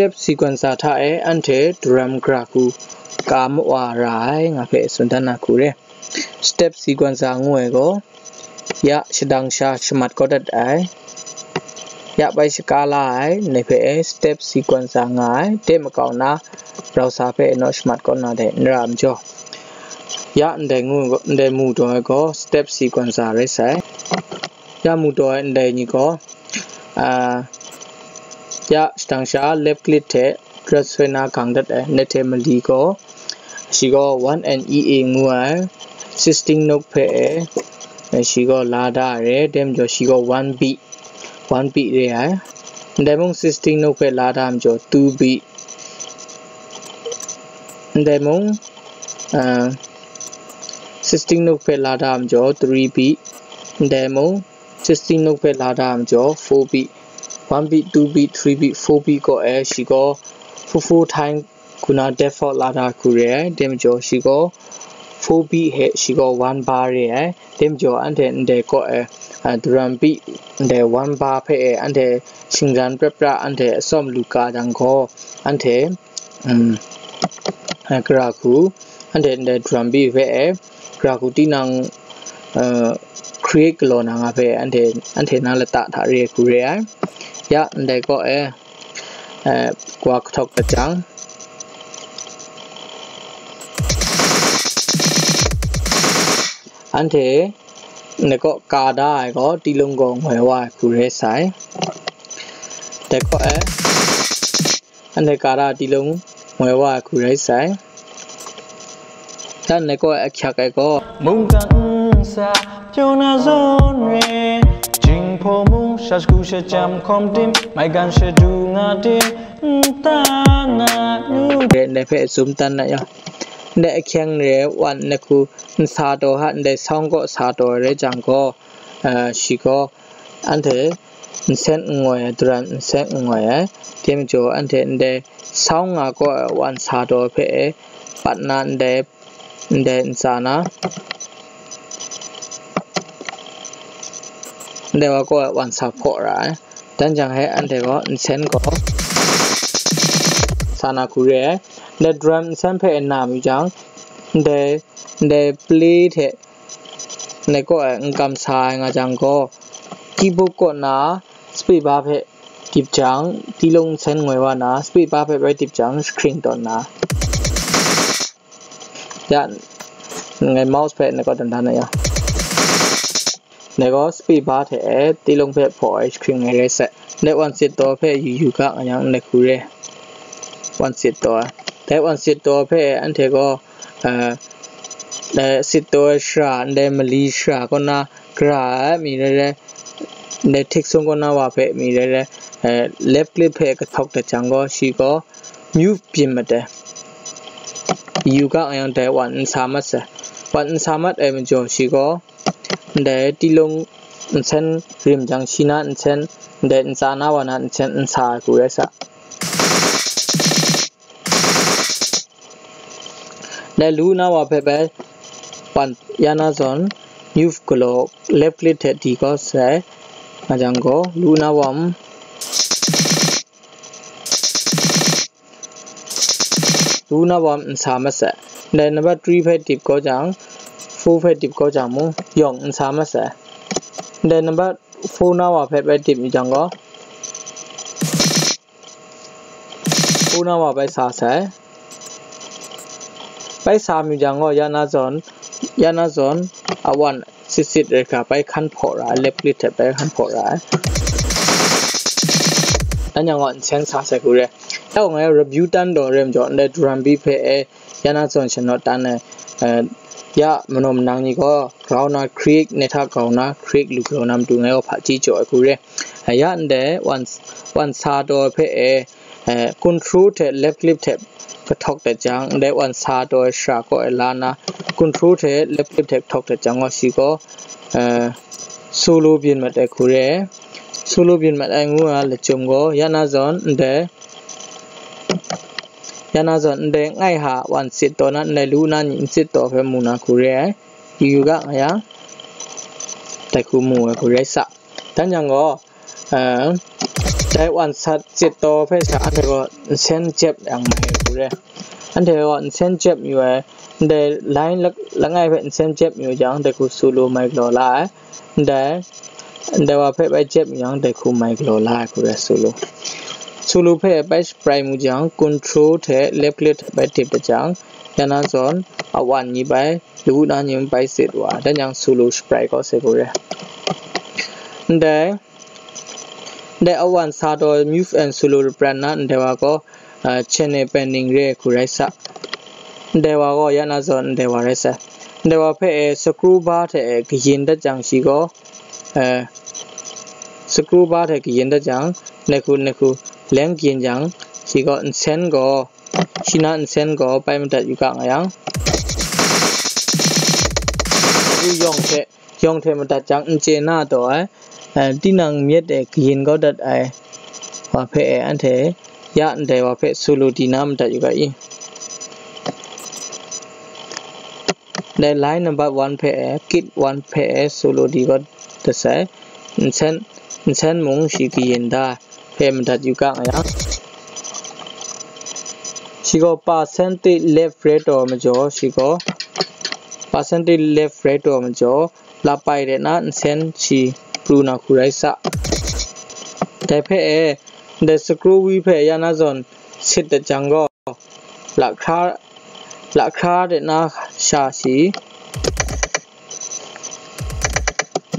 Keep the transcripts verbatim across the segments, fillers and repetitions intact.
Step sequencer hta e anhte drum gara hku ka mawa ra ai nga hpe tsun dan na hku re. Step sequencer ngu ai gaw, ya shadang sha shamat kawt dat ai, ya bai shaka la ai, ndai hpe e step sequencer nga ai, de makau na browser hpe naw shamat kawt na de n ra ai majaw, ya ndai ngu, ndai mu taw ai gaw step sequencer rai sai. Ya mu taw ai ndai ni gaw, a, ya shadang sha left click hte rat soi na gang dat ai, ndai hte mali gaw, shi gaw one N E A ngu ai, sixteen note hpe e, shi gaw la da ai re, dai majaw shi gaw one beat, one beat re ai. Ndai mung sixteen note hpe la da majaw two beat. Ndai mung, uh, sixteen note hpe la da majaw three beat. Ndai mung sixteen note hpe la da majaw four beat. One beat, two beat, three beat, four beat kaw e shi gaw four four time kuna default la da hku re ai, dai majaw shi gaw four beat hte shi gaw one bar re ai, dai majaw anhte ndai kaw e, a, drum beat ndai one bar hpe e anhte shingran pra pra anhte atsawm lu ka jang gaw, anhte, um, a, gara hku, anhte ndai drum beat hpe e, gara hku tinang, uh, create galaw na nga hpe anhte, anhte na lata hta re hku re ai. Ya, ndai kaw e, eh, wa kahtawk dat jang, anhte ndai kaw ka da ai gaw, tilung gaw ngoi wa ai hku rai sai. Dai kaw e, anhte ka da tilung ngoi wa ai hku rai sai. Dan dai kaw e ahkyak ai gaw, mungkan nsa pyaw na zawn re, jinghpaw mung sha shagu sha jam hkawm tim, maigan shadu nga tim, nta na nu re, ndai hpe zoom tan na yaw. Ndai ahkyeng re wan na hku nsa taw ha, ndai sawng kaw sa taw ai rai jang gaw, eh, shi gaw anhte nsen n ngoi ai, drum nsen n ngoi ai, dai majaw anhte ndai sawng nga kaw ai wan sa taw hpe e, pat na ndai, ndai ntsa na, ndai wa kaw ai wan sa hpaw ra ai. Dan jang he anhte gaw nsen gaw sa na hku re ai. Ndai drum nsen hpe e na mu jang, ndai, ndai play hte ndai kaw e n kam sa ai nga jang gaw, keyboard kaw na space bar hpe dip jang, tilung nsen ngoi wa na, space bar hpe bai dip jang, screen tawn na. Ya, ngai mouse hpe ndai kaw dan dan na ya. Ndai gaw space bar hte e tilung hpe hpaw ai screen ngai rai sai. Ndai wan sit taw hpe yu yu ga nga yang ndai hku re. Wan sit taw ai. Dai wan sit taw hpe anhte gaw, eh, dai sit taw ai shara, ndai mali shara kaw na gara ai mi rai rai, ndai htik sung kaw na wa hpe mi rai rai, eh, left click hpe kahtawk dat jang gaw, shi gaw mute byin mat ai. Yu ga nga yang dai wan n sa mat sai. Wan n sa mat ai majaw shi gaw, ndai tilung nsen rim jang shi na nsen, ndai ntsa na wa na nsen n sa ai hku rai sa. Ndai lu na wa hpe bai wan ya na zawn, mute galaw left click hte di kau sai. Nga jang gaw, lu na wa, lu na wa n sa mat sai. Ndai number three hpe dip kau jang, four hpe dip kau jang mung, yawng n sa mat sai. Ndai number four na wa hpe bai dip mi jang gaw, four na wa bai sa sai. Bai sa mi jang gaw, ya na zawn, ya na zawn, a wan sit sit rai hkra bai hkan hpaw ra ai, left click hte bai hkan hpaw ra ai. Dan yang gaw, nsen sa sai hku re. Ya gaw ngai review tan taw re majaw, ndai drum beat hpe e, ya na zawn shanawt tan ai, eh, ya manaw manang ni gaw, grau na create, ne hta grau na create lu grau na matu ngai gaw hpaji jaw ai hku re. Eh, ya ndai wan, wan sa taw hpe e, eh, control hte left click hte kahtawk dat jang, ndai wan sa taw ai shara kaw e la na, control hte left click hte kahtawk dat jang gaw, shi gaw, eh, solo byin mat ai hku re. Solo byin mat ai ngu na lachyum gaw, ya na zawn ndai, ya na zawn ndai ngai ha wan sit taw na, ndai lu na ni n sit taw hpe mu na hku re ai. Yu yu ga nga yang, dai hku mu ai hku rai sa. Dan jang gaw, eh, Dai wan sat cit taw hpe sha anhte gaw nsen jep yang mai hku re. Anhte gaw nsen jep yu ai, ndai line lak-, langai hpe nsen jep yu jang, dai hku solo mai galaw la ai. Ndai, ndai wa hpe bai jep yu jang, dai hku mai galaw la ai hku re solo. Solo hpe bai spray mu jang, control hte left click hte bai tip da jang, ya na zawn a wan ni bai, lawu na ni bai sit wa, dan yang solo spray kaw se hku re. Ndai, ndai a wan sa taw move and solo repran na ndai wa gaw, ah, channel pending re hku rai sa. Ndai wa gaw ya na zawn ndai wa rai sa. Ndai wa hpe e scroll bar hte e kayin dat jang shi gaw, eh, scroll bar hte kayin dat jang, nai hku, nai hku, leng kayin jang, shi gaw nsen gaw, shi na nsen gaw bai madat yu ga nga yang, nai hku yawng hte, yawng hte madat jang n chye na taw ai, eh, tinang myit e kayin kau dat ai wa hpe e anhte ya ndai wa hpe solo di na madat yu ga i. Dai line number one hpe e, kit one hpe e solo di kau dat sai, nsen, nsen mung shi kayin da hpe madat yu ga nga yang, shi gaw percentage left rate taw majaw, shi gaw percentage left rate taw majaw, lapai de na nsen shi pru na hku rai sa. Dai hpe e, ndai scroll wheel hpe ya na zawn sit dat jang gaw, lahkra, lahkra de na sha shi,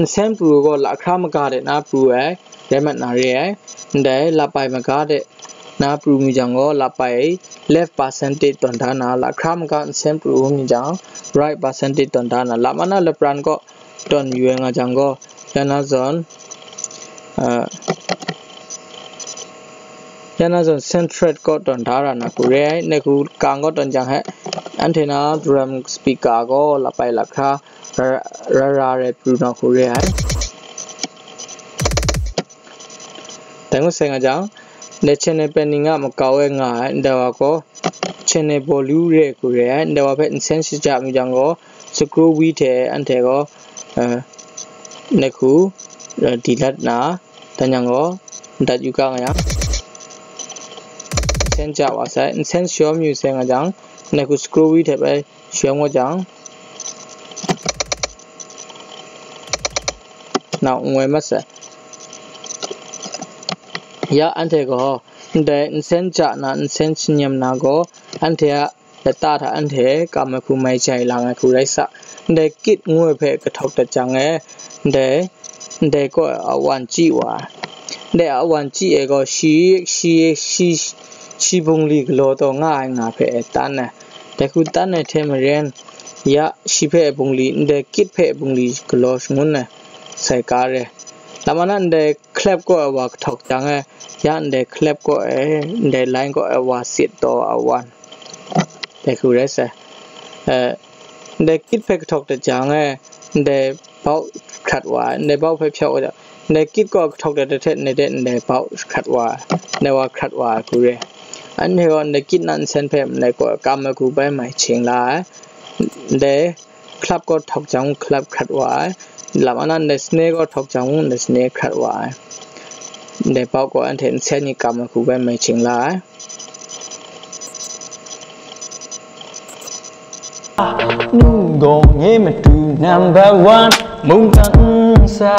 nsen pru gaw lahkra maga de na pru ai, rai mat na re ai, ndai lapai maga de na pru mi jang gaw, lapai left percentage tawn da na, lahkra maga nsen pru mi jang, right percentage tawn da na, lam ana lapran gaw tawn yu ai nga jang gaw, ya na zawn, ah, ya na zawn central gaw tawn da ra na hku re ai, nai hku kang gaw tawn jang he, anhte na drum speaker gaw lapai lahkra ra, ra, ra rai pru na hku re ai. Dai ngut sai nga jang, dai channel pending a makau e nga ai, ndai wa gaw channel volume re hku re ai, ndai wa hpe nsen shaja mi jang gaw, scroll wheel hte anhte gaw, eh, nai hku, eh, di lat na, dan yang gaw, dat yu ga nga yang, nsen ja wa sai, nsen shawm yu sai nga jang, nai hku scroll wheel hte bai shawm nga jang, nau n woi mat sai. Ya anhte gaw, ndai nsen ja na, nsen shanyam na gaw, anhte a lata hta anhte kam ai hku mai jai lang ai hku rai sa. Ndai kit ngu ai hpe kahtawk dat jang e, ndai, ndai kaw e a wan chyi wa ai. Ndai a wan chyi e gaw shi, shi, shi, shi bungli galaw taw nga ai nga hpe e tan ai. Dai hku tan ai hte maren, ya shi hpe bungli, ndai kit hpe bungli galaw shangun ai, sai ka re. Lam ana ndai clap kaw ai wa kahtawk jang e, ya ndai clap kaw e, ndai line kaw ai wa sit taw a wan. Dai hku rai sai. Eh, ndai kit hpe kahtawk dat jang e, ndai bau hkrat wa ai, ndai bau hpe hpyaw wa jang, ndai kit kaw kahtawk dat dat hte ndai de ndai bau hkrat wa ai, ndai wa hkrat wa ai hku re. Anhte gaw ndai kit na nsen hpe ndai kaw kam ai hku bai mai ching la ai. Ndai clap kaw htawk jang, clap hkrat wa ai. Lam ana ndai snare kaw htawk jang, ndai snare hkrat wa ai. Ndai bau kaw anhte nsen ni kam ai hku bai mai ching la ai. หนุ่มโกงเงยมาดู number one မုန်တန်စာ